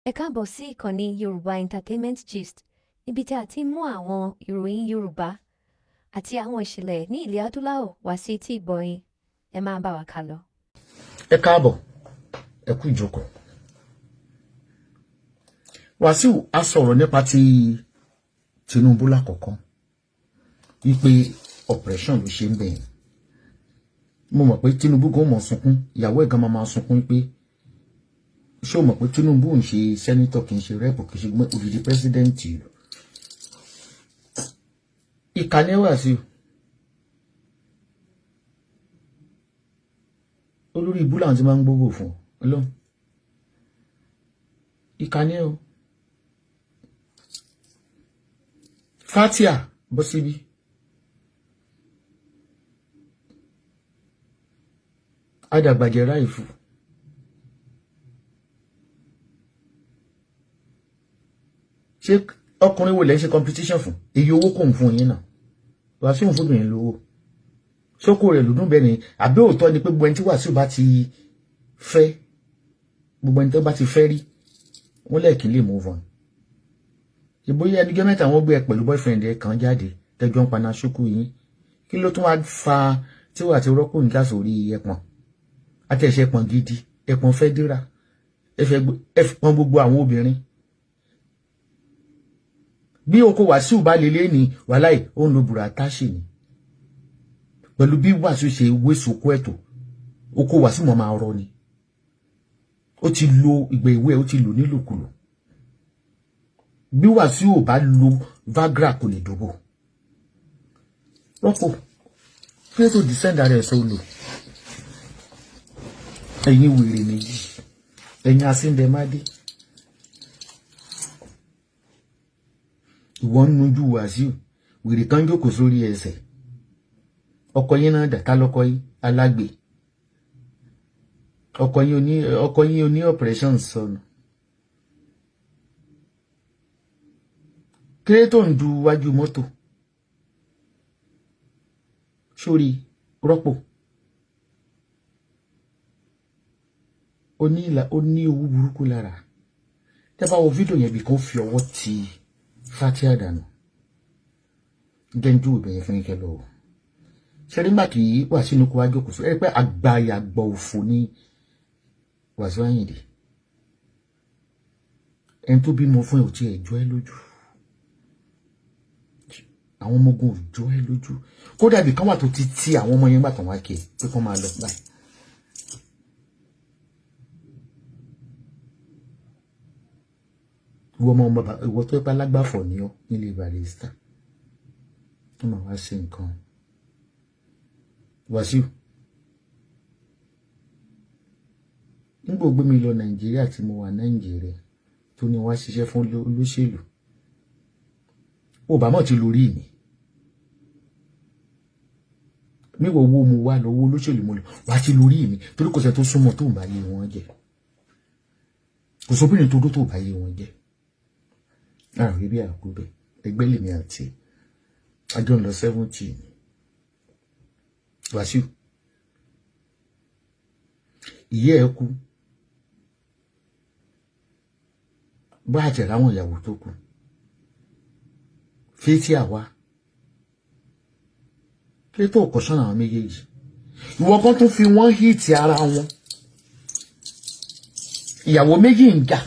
Ẹ káàbọ̀ sí ìkànnì Yorùbá Entertainment Gist, níbi tí a ti ń mú àwọn ìròyìn Yorùbá àti àwọn ìṣẹ̀lẹ̀ ní ilẹ̀ adúláwọ̀ wá sí etí ìgbọ́ yín. Ẹ máa bá wa kálọ. Ẹ káàbọ̀, ẹ kú ìjókòó. Wàsíù á sọ̀rọ̀ nípa ti Tinubu lákọ̀ọ́kọ́, wípé operation ló ṣe ń bẹ̀yẹn. Mo mọ̀ pé Tinubu gan mọ̀ sunkún, ìyàwó ẹ̀ gan máa sunkún pé ṣé o mọ̀ pé Tinubu ń ṣe senator, kì í ṣe rep, kì í ṣe odidi president ìlú. Ìkànnì Wàsíù, olórí ibú làwọn ti máa ń gbógbò fún Ọlọ́run. Ìkànnì o. Fatia bọ́ síbí. Adàgbàjẹ́ ráìfù. Ṣé ọkùnrin wo lẹ́ ń ṣe competition fún? Èyí owó kò ń fún yín náà. Wàsíù ń fóbìnrin lówó. Sókò rẹ̀ lòdùn bẹ́ẹ̀ ni, àbí òótọ́ ni pé gbogbo ẹni tí Wàsíù bá ti fẹ́, gbogbo ẹni tó bá ti fẹ́ rí, wọ́n lẹ́ẹ̀kí lè move on. Ìbóyá ẹnìjọ́ mẹ́ta wọ́n gbé ẹ pẹ̀lú boyfriend ẹ kàn jáde, tẹjọ́ ń paná ṣókù yín. Kí ló tún wá fa tí wàá ti rọ́pò ń jà sórí ẹpọ̀n? Àti ẹ̀ṣẹ̀ ẹpọ̀n gidi, ẹpọ̀n fẹ́ dírà, ẹ pọn gbogbo àwọn obìnrin. Bí oko Wàsíù bá lélẹ̀ ní wàláì, ó ń lo bùràtàṣì ni. Pẹ̀lú bí Wàsíù ṣe wé soko ẹ̀tọ́, oko Wàsíù mọ̀ máa rọ ni. Ó ti lo ìgbà ìwé, ó ti lò nílòkulò. Bí Wàsíù ò bá lo Viagra kò lè dòbò. Rọ́pò kí ló tó descend ara ẹ̀ sọ́lò. Ẹ̀yin wèrè méjì, ẹ̀yin asíndẹ̀mádé. Ìwọ ń nujú Wàsíù, wèrè kan jókòó sórí ẹsẹ̀. Ọkọ yín náà dàtá lọ́kọ yín alágbe. Ọkọ yín oní operation sọnù. Kéré tó ń du wájú mọ́tò sórí rọ́pò. Ó ní ìlà, ó ní owó burúkú lára. Tẹ́ bá wo fídíò yẹn, bí kan fi ọwọ́ ti Fatia dànù. Jẹ́njú ìbẹ̀yẹn fún ikẹ́ lọ́wọ́. Ṣe rí nígbà tí Wàsíù ní kó wá jókòó sí ẹ pé àgbàyàgbọ̀ òfò ní Wàsíù Àyìndé. Ẹni tó bímọ fún ẹ ò tiẹ̀ jọ ẹ lójú. Àwọn ọmọ ogun ò jọ ẹ lójú. Kódà ibì kan wà tó ti ti àwọn ọmọ yẹn gbà tán wá kí pé kán máa lọ báyìí. Ìwọ ọmọ bàbá, ìwọ tó bá lágbàfọ̀ ní ọ nílé Barrister. Wọ́n máa wá ṣe nǹkan. Wàsíù. Nígbà ó gbé mi lọ Nàìjíríà tí mo wà Nàìjíríà tó ní wá ṣiṣẹ́ fún olóṣèlú. Obama ti lórí mi. Níwọ̀ owó mo wá lọ owó olóṣèlú mo lọ wá ti lórí mi torí kò sẹ́ tó súnmọ́ tó ń bá yé wọn jẹ́. Kò sóbìnrin tó dó tó bá yé wọn jẹ́. Àrùn rí bí àkú bẹ́ẹ̀, ẹgbẹ́ lèmi àti àjọ ń lọ 70 ni. Wàsíù. Ìyá ẹ kú. Bá àtẹ̀rẹ̀ àwọn ìyàwó tó kù. Fétí àwa. Kí ló tó kọ̀ sọ́nà àwọn méjèèjì? Ìwọ kan tún fi wọ́n hìtì ara wọn. Ìyàwó méjì ń jà,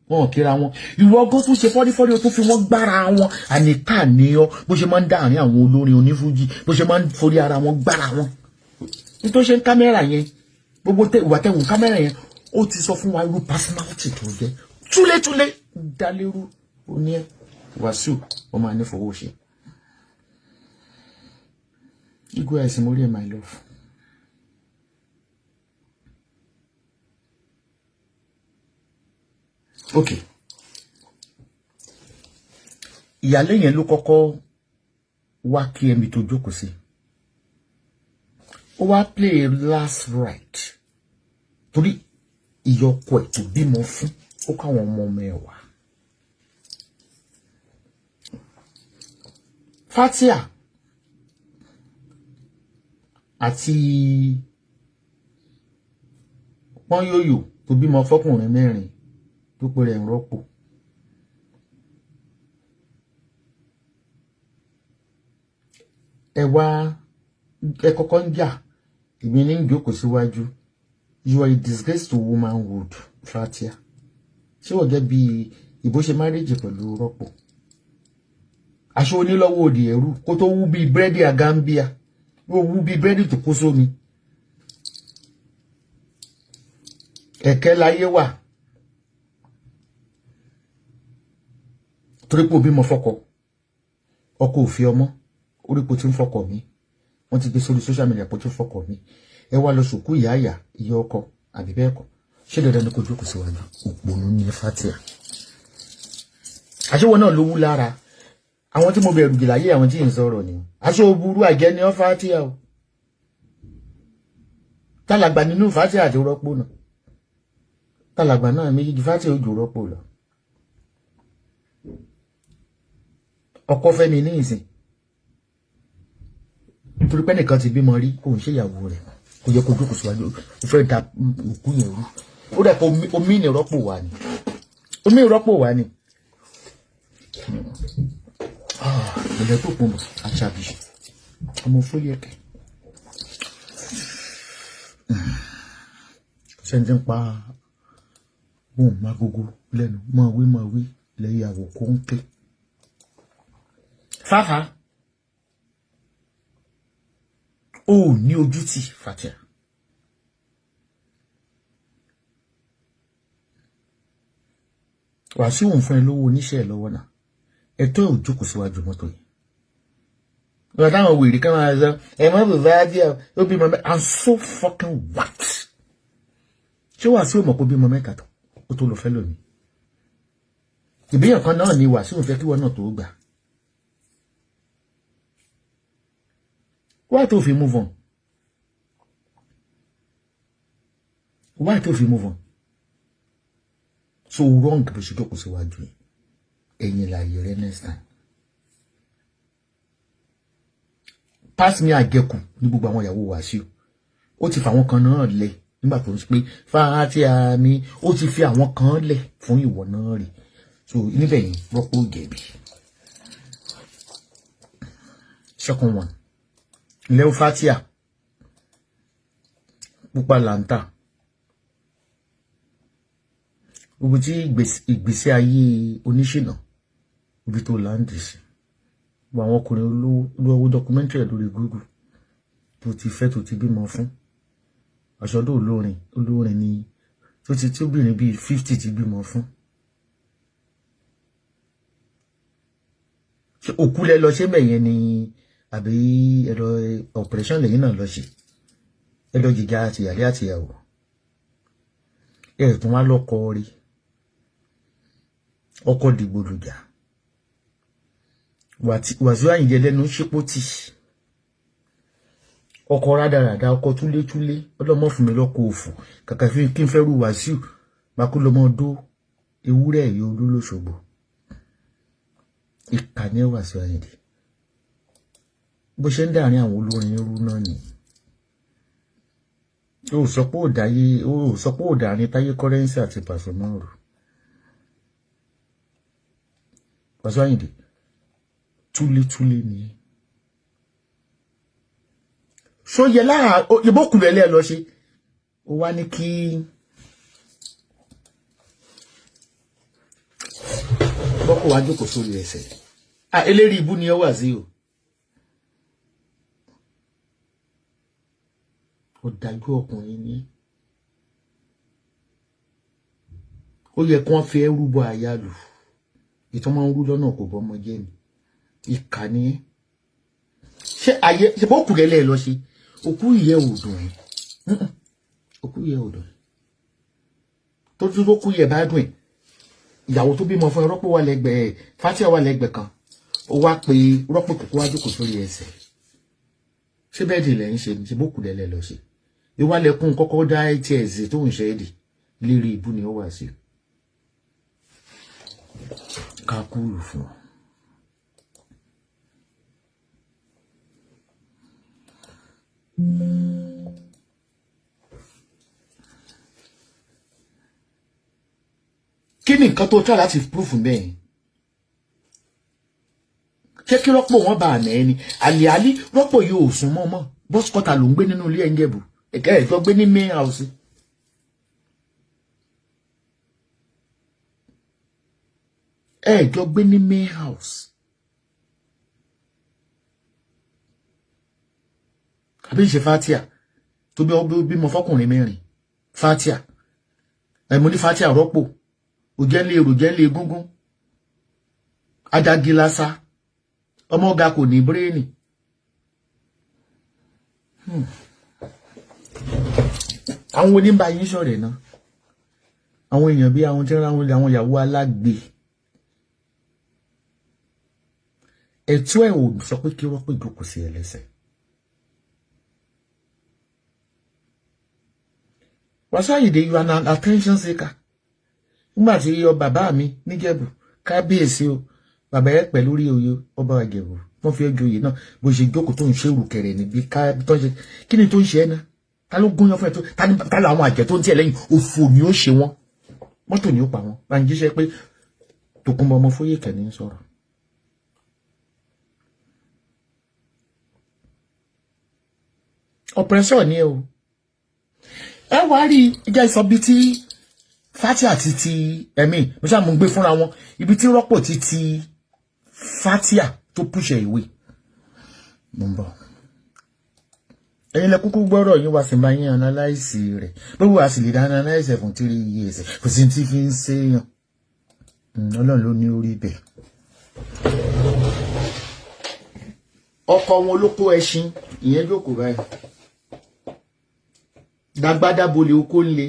wọn ò kíra wọn. Ìwọ kan tún ṣe fọ́rífọ́rí, o tún fi wọ́n gbára wọn. Àníkà ní ọ bó ṣe máa ń dáàrin àwọn olórin onífújì, bó ṣe máa ń forí ara wọn gbára wọn. Nítorí ṣe ń kámẹ́rà yẹn, gbogbo ìwà tẹ̀wọ̀n kámẹ́rà yẹn, ó ti sọ fún wa irú personality tó jẹ́. Túlétúlé dálérú ó ní ẹ Wàsíù, ó máa ní fowó ṣe. Igwe ẹ̀sìn mórí ẹ̀, my love. Okay. Ìyálé yẹn ló kọ́kọ́ wá kí ẹmi tó jókòó sí. Ó wá play last right torí ìyọkọ ẹ̀ tó bímọ fún ó káwọn ọmọ ọmọ ẹ̀ wá. Fatia àti Pọ́nyóyò tó bímọ fọ́kùnrin mẹ́rin. Tó pé rẹ̀ ń rọ́pò. Ẹ wá, ẹ kọ́kọ́ ń jà, èmi ní ń jókòó síwájú. You are a disgrace to womanhood, Fathia. Ṣé wọ́n jẹ́ bí ìbò ṣe marriage pẹ̀lú rọ́pò? Aṣọ onílọ́wọ́ òdì ẹ̀rú kó tó wú bíi búrẹ́dì àgàmbíà, ó wú bíi búrẹ́dì tó kó sómi. Ẹ̀kẹ́ láyé wà. Torí pé òbí mọ fọkọ, ọkọ ò fi ọmọ, orí kò tí ń fọkọ mi. Wọ́n ti gbé sórí social media pé ó ti ń fọkọ mi. Ẹ wá lọ sòkú ìyá àyà, ìyá ọkọ, àbí bẹ́ẹ̀ kọ́. Ṣé dandan ni kò jókòó síwájú? Òpònú ní Fathia. Àṣewọ náà ló wú lára. Àwọn tí mo bẹ̀rù jù láyé, àwọn tí ń sọ̀rọ̀ ni. Aṣọ òburú àjẹ́ ni ọ́ Fathia o. Tálàgbà nínú Fathia àti rọ́pò náà. Tálàgbà náà méjèèjì, Fathia ó jù rọ́pò lọ. Ọkọ fẹ́ mi ní ìsìn. Torí pé nìkan ti bímọ rí, kò ń ṣe ìyàwó rẹ̀. Kò yẹ kó jókòó síwájú. Ó fẹ́ da òkú yẹn rú. Ó dẹ̀ kó omi ní rọ́pò wà ní. Omi rọ́pò wà ní. Ilẹ̀ tó kún Àṣàbí. Ọmọ Fóyèkẹ́. Ṣé ń ti ń pa bóun mágógó lẹ́nu, máa wí máa wí lẹ́yìn àwòkọ́ ń ké. Fáfá. Ó ní ojú tì Fathia. Wàsíù ń fún ẹ lówó oníṣẹ́ ẹ lọ́wọ́ náà. Ẹ̀tọ́ ò jókòó síwájú mọ́tò yìí. Ìgbà táwọn wèrè kan máa sọ, ẹ mọ́ bò Fathia ó bímọ mẹ́ta, and so fucking what? Ṣé Wàsíù mọ̀ pé ó bímọ mẹ́ta tó ó tó lọ fẹ́ lómi? Ìbíyàn kan náà ni Wàsíù fẹ́ kí wọ́n náà tó gbà. Why tó fi move on? Why tó fi move on? So wrong bó ṣe jókòó síwájú yìí. Ẹ̀yin láàyè rẹ next time. Pass me àjẹkù ní gbogbo àwọn ìyàwó Wàsíù. Ó ti fa àwọn kan náà lẹ̀ nígbà tó ń pé Fathia mi, ó ti fi àwọn kan lẹ̀ fún ìwọ náà rí. So níbẹ̀ yẹn rọ́pò jẹ̀bi. Second one. Leo Fathia. Pupa lanta. Gbogbo tí ìgbésí ayé oníṣìnà ibi tó láǹdì sí. Gbogbo àwọn ọkùnrin olówó documentary lórí Google tó ti fẹ́ tó ti bímọ fún. Àṣọdọ̀ olórin olórin ni tó ti tí obìnrin bíi 50 ti bímọ fún. Ṣé òkú lẹ lọ ṣé mẹ̀yẹn ni àbí ẹ̀rọ operation lẹ́yìn náà lọ ṣe? Ẹ lọ jìjà àtìyàlé àtìyàwó. Ẹ tún wá lọ́kọ rí. Ọkọ dìgbòlùjà. Wàsíù Àyìndé lẹ́nu ṣípòtì. Ọkọ rádaràda, ọkọ túlétúlé, ọlọ́mọ fún mi lọ́kọ òfò. Kàkà fi kí n fẹ́ rú Wàsíù, máa kó lọ́mọ dó ewúrẹ́ ẹ̀yọ olú lóṣogbo. Ìkà ni Wàsíù Àyìndé. Bó ṣe ń dàrin àwọn olórin irú náà ni. Ó sọ pé ó dáyé, ó sọ pé ó dàrin Táyé Currency àti Pasuma rú. Wàsíù Àyìndé túlétúlé ni. Ṣó yẹ lára ìbókùnrin ẹlẹ́ lọ ṣe? Ó wá ní kí bọ́kọ̀ wá jókòó sórí ẹsẹ̀. Ah, eléri ibú ni ó wà sí o. Ọ̀dájú ọkùnrin ni. Ó yẹ kí wọ́n fi ẹrú bọ àyálù. Ìtàn máa ń rú lọ́nà kò bọ́mọ jẹ́ ni. Ìkà ni ẹ́. Ṣé ayé ṣe bó kù lẹ́lẹ́ lọ ṣe? Òkú ìyẹ́ ò dùn ẹ́. Òkú ìyẹ́ ò dùn ẹ́. Tó tún tó kú ìyẹ́ bá dùn ẹ́. Ìyàwó tó bímọ fún ẹ rọ́pò wà lẹ́gbẹ̀ẹ́ Fathia wà lẹ́gbẹ̀ẹ́ kan. Ó wá pé rọ́pò kókó wá jókòó sórí ẹsẹ̀. Ṣé bẹ́ẹ̀ dì lẹ́ ń ṣe ni? Ṣe bó kù lẹ́lẹ́ lọ ṣe? Ìwálẹ̀kùn kọ́kọ́ dá ATS tó ń ṣe é dì. Lérí ibú ni ó wà sí. Ká kúrò fún ọ. Kí ni nǹkan tó try láti proof bẹ́ẹ̀? Ṣé kí Rọ́pò wọn bá àná ẹni àlè àlí Rọ́pò yóò sún mọ́ mọ́ box cutter ló ń gbé nínú ilé ẹ̀ńgẹ̀bù ẹ̀kẹ́ ẹ̀jọ́ gbé ní main house. Ẹ̀jọ́ gbé ní main house. Àbí ìṣe Fatia tó bí bímọ fọkùnrin mẹ́rin, Fatia ẹ̀, mo ní Fatia Rọ́pò òjẹ́ ńlẹ̀ èrò jẹ́ ńlẹ̀ egúngún adágilásá ọmọ ọ̀gá kò ní brain. Àwọn oníbà yín sọ̀rẹ̀ náà, àwọn èèyàn bíi àwọn tí ń ra àwọn ìyàwó alágbe, ẹ̀tọ́ ẹ̀ ò sọ pé kí wọ́n pè jókòó sí ẹlẹ́sẹ̀. Wasiu Ayinde, you are an attention seeker. Nígbà tí yọ bàbá mi níjẹ̀bù, kábíyèsí o, bàbá ẹ pẹ̀lú orí oyè ọba Ìjẹ̀bù, wọ́n fi ẹjọ́ oyè náà, bó ṣe jókòó tó ń ṣe ìrùkẹ̀rẹ̀ níbi ká tó ń ṣe, kí ni tó ń ṣe ẹ́ náà? Ta ló gúnyán fún ẹ? Tó ta làwọn àjẹ́ tó ń tiẹ̀ lẹ́yìn? Òfò ni ó ṣe wọ́n, mọ́tò ni ó pa wọ́n. Bá ń jíṣẹ́ pé Tòkunbọ̀ ọmọ Fóyèkẹ́ ní sọ̀rọ̀. Oppressor ni ẹ o. Ẹ wá rí ìjà ìsọ bíi tí Fatia àti ti ẹ̀mí mo ṣáà mú gbé fúnra wọn, ibi tí Rọ́pò ti Fatia tó púṣẹ̀ ìwé mo ń bọ̀. Ẹ̀yin lẹ kúkú gbọ́rọ̀ yín wá sí máa yín analyse rẹ̀ gbogbo a sì lè dá analyse fún 3 years, kò sí tí fi ń ṣèyàn. Ọlọ́run ló ní orí bẹ́ẹ̀. Ọkọ wọn ló kó ẹṣin ìyẹn jókòó báyìí, dàgbàdà bolè oko ńlẹ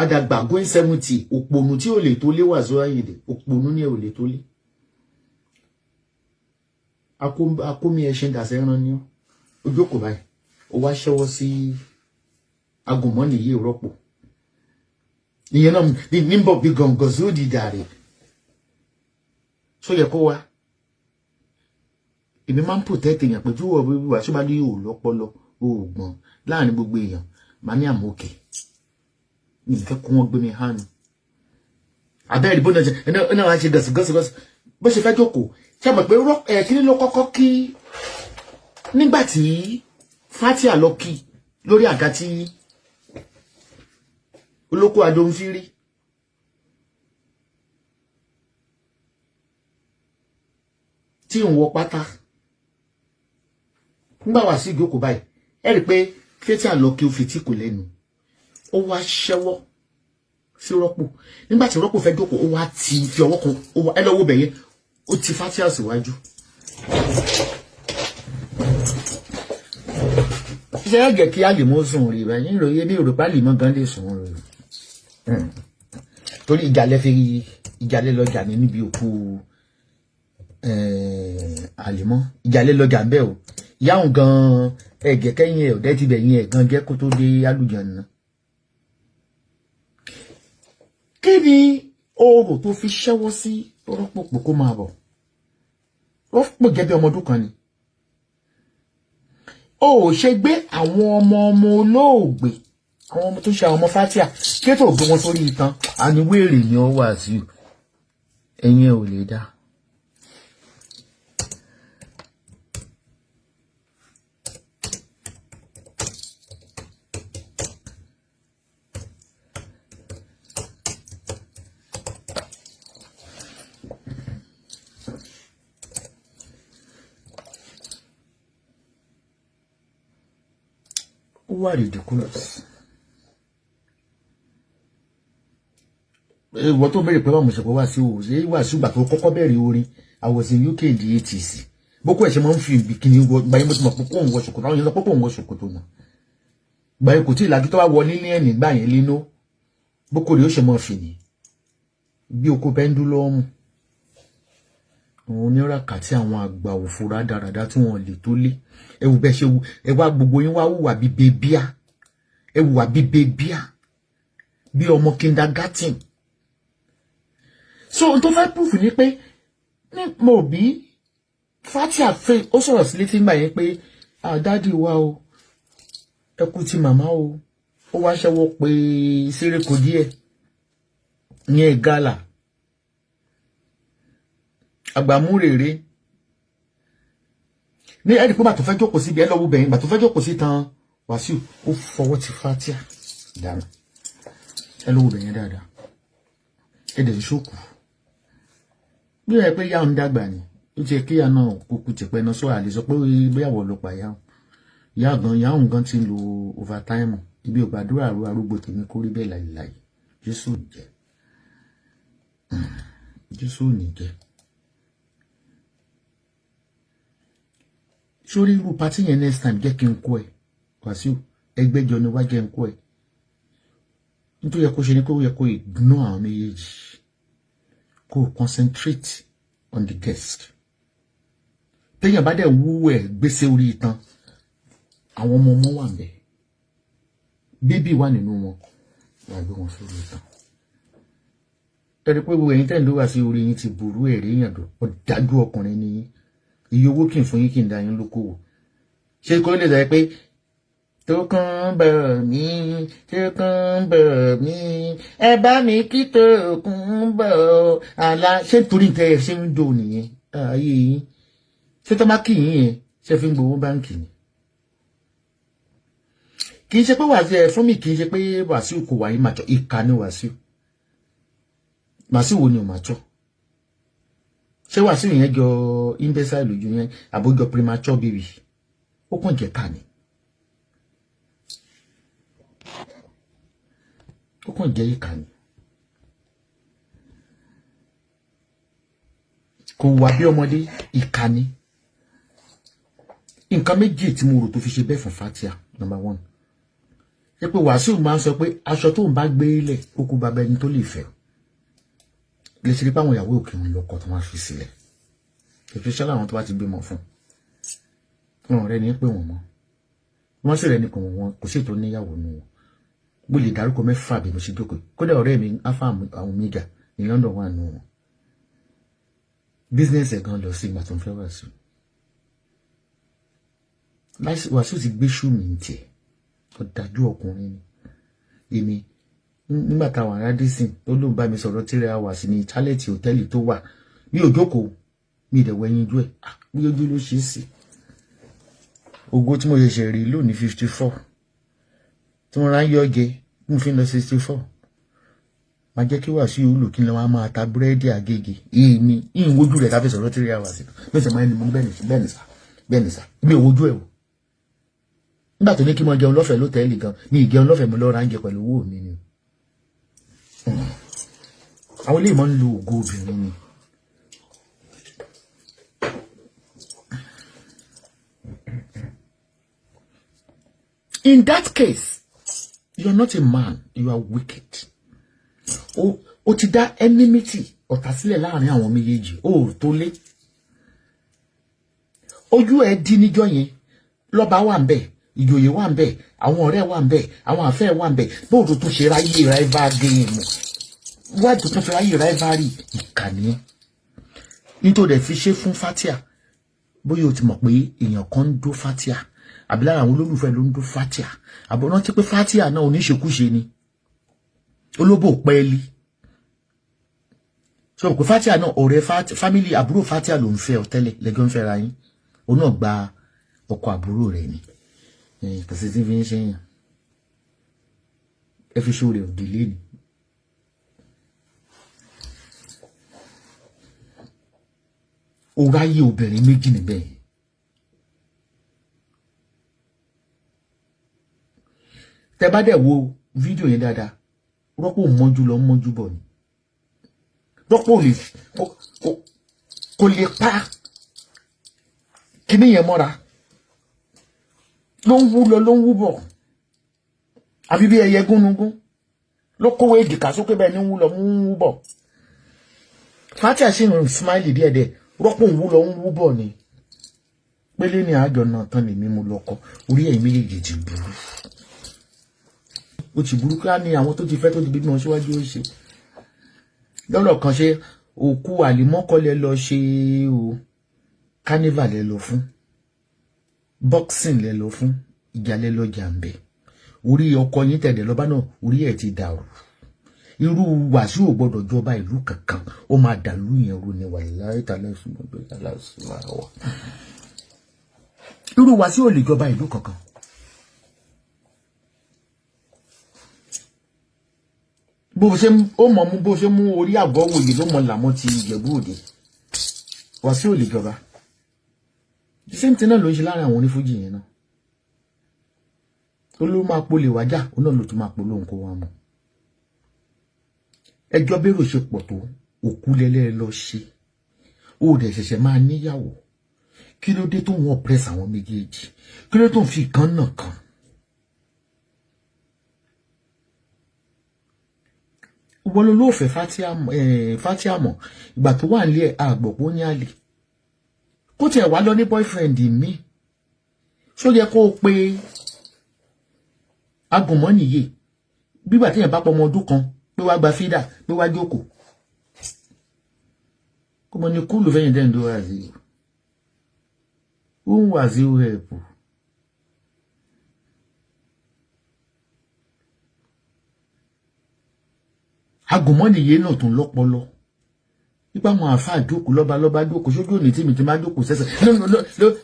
àdàgbà going 70, òpònú tí ò lè tó lé Wasiu Ayinde, òpònú ní ò lè tó lé akómi ẹṣin dàsẹ́ ẹran ni ó jókòó báyìí, ó wá ṣẹ́wọ́ sí agùnmọ́nì yìí rọ́pò ìyẹn náà ní bọ̀ bí gọ̀ǹgọ̀ sódì dàrí só yẹ kó wá. Èmi máa ń protect èèyàn pé tí wọ́n wíwá ṣé bá ní òòlù ọpọlọ òògbọ̀n láàrin gbogbo èèyàn máa ní àmọ́ òkè mi ìfẹ́ kó wọ́n gbé mi hánu abẹ́rẹ́ ìbọn náà ṣe ẹ náà wá ṣe gọ̀sì gọ̀sì gọ̀sì bó ṣe fẹ́ jókòó. Ṣe mọ̀ pé ẹ̀ kí ló kọ́kọ́ kí nígbà tí Fatia lọ kí lórí àga tí olóko àjọ ń fi rí tí ń wọ pátá nígbà wá sí ìjókòó báyìí, ẹ rí i pé Fatia lọ kí ó fi tí kò lẹ́nu, ó wá ṣẹ́wọ́ sí Rọ́pò. Nígbà tí Rọ́pò fẹ́ jókòó, ó wá ti fi ọwọ́ kan ẹ lọ́wọ́ bẹ̀yẹn, ó ti Fatia síwájú. Ṣé ẹ jẹ́ kí àlìmọ́ sùn rí báyìí? Ìròyìn bí òrùpá àlìmọ́ gan lè sùn rí torí ìjàlẹ̀ fi ìjàlẹ̀ lọ́jà ní níbi òkú àlìmọ́, ìjàlẹ̀ lọ́jà ń bẹ̀ o. Ìyáhùn gan ẹ̀jẹ̀ kẹ́yìn ẹ̀ ọ̀dẹ́ ti bẹ̀yìn ẹ̀ gan jẹ́ kó tó dé àlùjánnà. Kí ni oòrùn tó fi ṣẹ́wọ́ sí Rọ́pò pé kó máa bọ̀? Rọ́pò jẹ́ bí ọmọ ọdún kan ni o ò ṣe gbé àwọn ọmọ ọmọ olóògbé, àwọn ọmọ tó ṣe àwọn ọmọ Fatia, kí tó gbé wọn sórí ìtàn àníwèrè ni ó wà sí ẹ̀yìn ẹ̀ ò lè dá. Ó wà ridiculous. Ìwọ tó bẹ̀rẹ̀ pé báwo ṣe pé wá sí o ṣe wá sí ìgbà tó kọ́kọ́ bẹ̀rẹ̀ orin, I was in UK in the 80s. Boko ẹ̀ ṣe máa ń fi bikini wọ gbayé, mo ti mọ̀ pé kò ń wọ ṣòkòtò, àwọn yẹn sọ pé kò ń wọ ṣòkòtò náà gbayé, kò tí ì lajú tó bá wọ nílé ẹ̀ nígbà yẹn nínú boko rẹ̀ ó ṣe máa fì ní bí oko pendulum. Àwọn oníràkàtì, àwọn àgbà òfò rádaràda tí wọn lè tó lé ẹ wù bẹ́ẹ̀ ṣe wù ẹ wá, gbogbo yín wá hùwà bíi bebíà, ẹ hùwà bíi bebíà, bí ọmọ kindergarten. So n tó fẹ́ proof ni pé ní mo bí Fatia fẹ́ ó sọ̀rọ̀ sí létí ńgbà yẹn pé daddy wa o, ẹ kú ti màmá o, ó wá ṣẹ́wọ́ pé sérèkò díẹ̀. Ìyẹn ìgalà àgbàmúrèrè ní ẹ̀rí pé bàtò fẹ́ jókòó síbi ẹ lọ́wọ́ bẹ̀yìn, bàtò fẹ́ jókòó sí tán, Wàsíù ó fọwọ́ ti Fatia dànù. Ẹ lọ́wọ́ bẹ̀yẹn dáadáa. Ẹ dẹ̀ ń ṣòkù bí ẹ pé yá ń dàgbà ni. Ó ti kí ya náà kúkú tipẹ́ náà, sọ àlè sọ pé bóyá wọ́n ló pa yá ìyá gan. Ìyá òun gan ti ń lo overtime. Ibi ò gbàdúrà ru arúgbó tèmi kó rí bẹ́ẹ̀ láìláì. Jésù ò ní jẹ́, Jésù ò ní jẹ́. Sórí irú party yẹn, next time jẹ́ kí n kó ẹ. Wàsíù, ẹgbẹ́jọ ni wá, jẹ́ n kó ẹ. Nítorí yẹ kó ṣe ni kó yẹ kó ignore àwọn méjèèjì, kó concentrate on the guest. Téèyàn bá dẹ̀ wúwo ẹ̀ gbèsè orí itan, àwọn ọmọ ọmọ wà ń bẹ̀, baby wà nínú wọn, wà gbé wọn sórí itan. Ẹni pé gbogbo ẹ̀yin tẹ́ ń lówà sí orí yín ti burú, ẹ̀rí èèyàn dùn. Ọ̀dájú ọkùnrin ni yín. Iye owó kì í fún yín, kì í da yín lókòwò. Ṣé kó lè sọ pé tó kàn bọ̀ mí, tó kàn bọ̀ mí, ẹ bá mi kí tó kún bọ̀ àlá? Ṣé torí tẹ ẹ ṣe ń dò nìyẹn ayé yín? Ṣé tó má kì yín yẹn, ṣé fi ń gbowó báǹkì ni? Kì í ṣe pé Wàsíù ẹ fún mi, kì í ṣe pé Wàsíù kò wáyé màjọ. Ìka ni Wàsíù. Wàsíù wo ni ò màjọ? Ṣé Wàsíù yẹn jọ imbecile lójú yẹn, àbójọ premature baby? Ó kàn jẹ́ ká ni, ó kàn jẹ́ ìkà ni. Kò wà bí ọmọdé, ìkà ni. Nǹkan méjì tí mo rò tó fi ṣe bẹ́ẹ̀ fún Fatia. Number one, ṣé pé Wàsíù máa ń sọ pé aṣọ tó ń bá gbé lẹ̀, ó kú bàbá ẹni tó lè fẹ́ lè ṣe pé àwọn ìyàwó òkè ń lọkọ tó máa fi sílẹ̀, especially àwọn tó bá ti bímọ fún wọn rẹ ní pé wọn mọ wọn sì rẹ ní kò wọn kò sì tó níyàwó nù wọn. Mo lè dárúkọ mẹ́fà bí mo ṣe jókòó. Kódà ọ̀rẹ́ mi afa àwọn omega ní London wà nù wọn. Business ẹ̀ gan lọ sí ìgbà tó ń fẹ́ Wàsíù. Wàsíù ti gbé ṣú mi ní tiẹ̀. Ọ̀dájú ọkùnrin ni. Èmi nígbà táwọn ará dísìn tó lóun bá mi sọ̀rọ̀ 3 hours ní chálẹ̀tì hòtẹ́ẹ̀lì tó wà, mi ò jókòó, mi ì dẹ̀wọ̀ ẹyin ojú ẹ̀ bí ojú ló ṣe é sí. Ògo tí mo ṣẹ̀ṣẹ̀ rí lónìí, 54, tí mo rán yọ jẹ, tí mo fi ń lọ 64, máa jẹ́ kí Wàsíù lò kí n lọ máa ta búrẹ́dì àgègè. Èmi ìyìn wojú rẹ̀ káfí sọ̀rọ̀ 3 hours bí ó ṣe máa ń ní mo ní. Bẹ́ẹ̀ ni, bẹ́ẹ̀ ni sà, bẹ́ẹ̀ ni sà. Mi ò wojú ẹ̀ o. Nígbà tó ní kí n máa jẹun lọ́fẹ̀ẹ́ lótẹ́ẹ̀lì gan, mi ì jẹun lọ́fẹ̀ẹ́, mo lọ́ọ́ ra oúnjẹ pẹ̀lú owó mi ni. Àwọn ilé ìmọ̀ ń lo ògo obìnrin ni. In that case, you are not a man, you are wicked. O ti dá enmity, ọ̀tá sílẹ̀ láàrin àwọn méjèèjì. O ò tó lé. Ojú ẹ dí níjọ́ yẹn, lọ́ba wà ń bẹ̀, ìjòyè wà ń bẹ̀, àwọn ọ̀rẹ́ wà ń bẹ̀, àwọn àfẹ́ wà ń bẹ̀. Bóòdù tún ṣe ráyè rival game, wájú tún ṣe ráyè rivalry, ìkànnì ẹ. Nítorí ẹ fi ṣe fún Fatia, bóyá o ti mọ̀ pé èèyàn kan ń dó Fatia, àbí lára àwọn olólùfẹ́ ló ń dó Fatia, àbọ̀ rántí pé Fatia náà oníṣekúṣe ni, olóbò pẹ́ẹ́lí. Sọ pé Fatia náà ọ̀rẹ́ family àbúrò Fatia ló ń fẹ́ ọ tẹ́lẹ̀, lẹ́jọ́ ń fẹ́ra yín. Òun náà gba ọkọ àbúrò rẹ̀ ni. Kò sí tí fi ń ṣe yàn. Ẹ fi ṣó rẹ̀ òdìlé ni. Ó ráyè obìnrin méjì níbẹ̀ yẹn. Tẹ bá dẹ̀ wo fídíò yẹn dáadáa, rọ́pò mọ́jú lọ mọ́jú bọ̀ ni. Rọ́pò lè kò lè pa kíní yẹn mọ́ra, ló ń wú lọ, ló ń wú bọ̀, àbí bí ẹyẹ gúnugún ló kówó èjìká sókè bẹ́ẹ̀ ní ń wú lọ ń wú bọ̀. Fatia sì ń smile díẹ̀díẹ̀. Rọ́pò ń wú lọ ń wú bọ̀ ni. Pélé ní àjọ náà tán lèmi mú lọ́kọ. Orí ẹ̀yìn méjèèjì ti burú, ó ti burú. Kí á ní àwọn tó ti fẹ́, tó ti bímọ síwájú, ó ṣe lọ́rọ̀ kan. Ṣe òkú àlìmọ́kọ́lẹ̀ lọ ṣe o, carnival lẹ lọ fún, boxing lẹ lọ fún, ìjà lẹ lọ jàǹbẹ. Orí ọkọ yín tẹ̀lé lọ́ba náà, orí ẹ̀ ti dàrú. Irú Wàsíù ò gbọdọ̀ jọba ìlú kankan, ó máa dàlú yẹn rú ni. Wàláhì tàlẹ́ wà. Irú Wàsíù ò lè jọba ìlú kankan. Bó ṣe ó mọ̀ mú, bó ṣe mú orí àgọ́ wòye ló mọ̀ làmọ́ ti Ìjẹ̀bú Òde. Wàsíù ò lè jọba. The same thing náà ló ń ṣe láàrin àwọn onífújì yẹn náà. Ó ló máa polè wájà, ó náà ló tún máa polóhùn kó wá mọ̀. Ẹjọ́ bérò ṣe pọ̀ tó, òkú lẹ́lẹ́ lọ ṣe. Ó dẹ̀ ṣẹ̀ṣẹ̀ máa níyàwó. Kí ló dé tó ń oppress àwọn méjèèjì? Kí ló tó ń fi kan náà kan? Wọ́n ló lóòfẹ́ Fatia mọ̀ ìgbà tó wà nílé ẹ̀, àgbọ̀pọ̀ ní àlè. Kó tiẹ̀ wá lọ ní boyfriend mi. Ṣó yẹ kó o pe agùnmọ́ nìyé? Bígbà téèyàn bá pọ̀ ọmọ ọdún kan pé wá gba fídà, pé wá jókòó. Kó mọ ní kúlù fẹ́yìn dẹ́n tó wá sí i. Ó ń wà sí ẹ̀pù. Agùnmọ́ nìyé náà tún lọ́pọlọ. Nípa àwọn àáfàá jókòó, lọ́ba lọ́ba jókòó sójú òní tí mi ti máa jókòó sẹ́sẹ̀.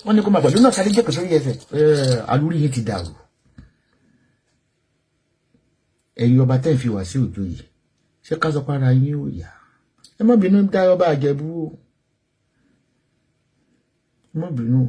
Wọ́n ní kó máa pẹ̀lú náà sáré jókòó sórí ẹsẹ̀. Alúrí yín ti dàrú. Ẹ̀yin ọba tẹ́ ń fi wá sí òjò yìí, ṣé ká sọ para yín ò yá? Ẹ má bínú dá ọba àjẹbú o. Ẹ má bínú.